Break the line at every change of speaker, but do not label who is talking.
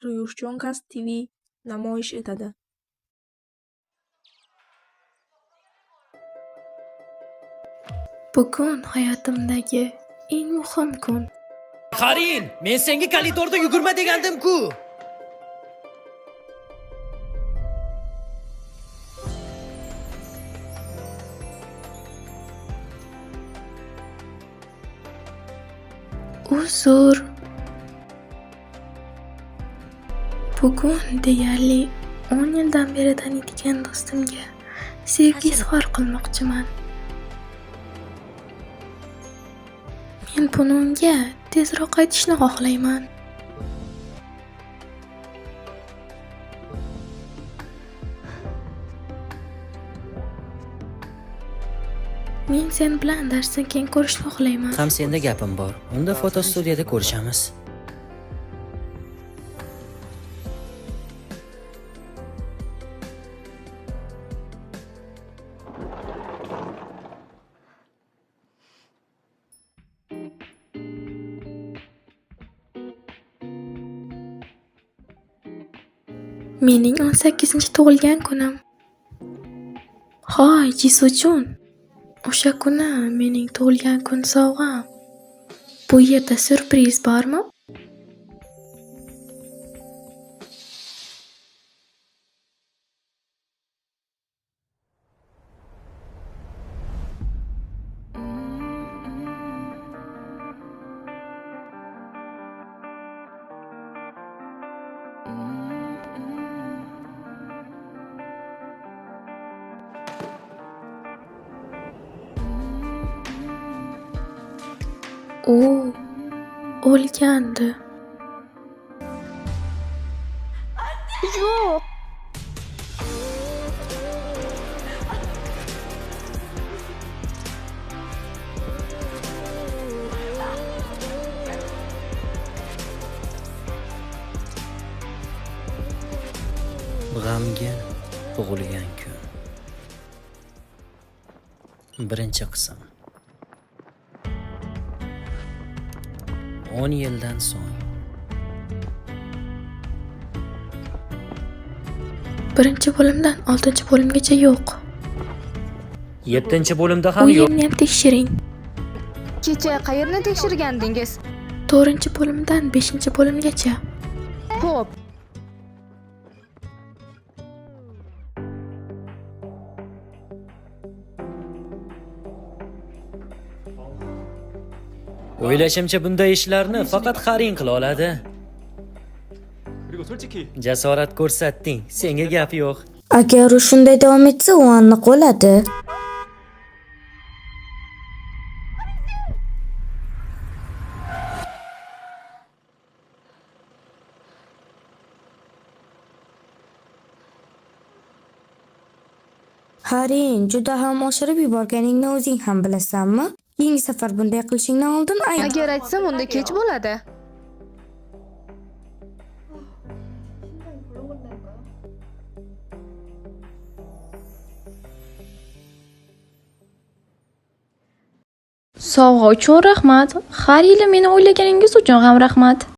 Ryushchonkas TV namoyish etadi.
Bugun hayotimdagi eng muhim kun.
Harin, men senga koridorda yugurma degandim-ku.
Uzr. Bugun deyarli 10 yildan beri taniydigan do'stimga sevgi izhor qilmoqchiman. Men buni unga tezroq aytishni xohlayman. Men sen bilan darsdan keyin ko'rishni xohlayman.
Ham senda gapim bor. Unda fotostudiyada ko'rishamiz.
Mening 18-tug'ilgan kunim. Hoy, Jisujun. O'sha kuni mening tug'ilgan kun sovg'am. Bu yerda syurpriz bormi? U o'lgandi. Yo'q.
G'amgin tug'ilgan kun. Birinchi qism. 10 yildan so'ng.
Birinchi bo'limdan 6-bo'limgacha yo'q.
7-bo'limda
U
ham yo'q.
yerni ham tekshiring.
Kecha qayerni tekshirgandingiz?
4-bo'limdan 5-bo'limgacha.
Xo'p.
O'ylashimcha bunday ishlarni faqat Harin qila oladi. Jasorat ko'rsatding, senga gap yo'q.
Agar u shunday davom etsa, u aniq o'ladi. Harin, juda ham oshirib yuborganingni o'zing ham bilasanmi? Keyingi safar bunday qilishingdan oldin ayt.
Agar aytsam, unda kech bo'ladi.
Sovg'a uchun rahmat. Har yili meni o'ylaganingiz uchun ham rahmat.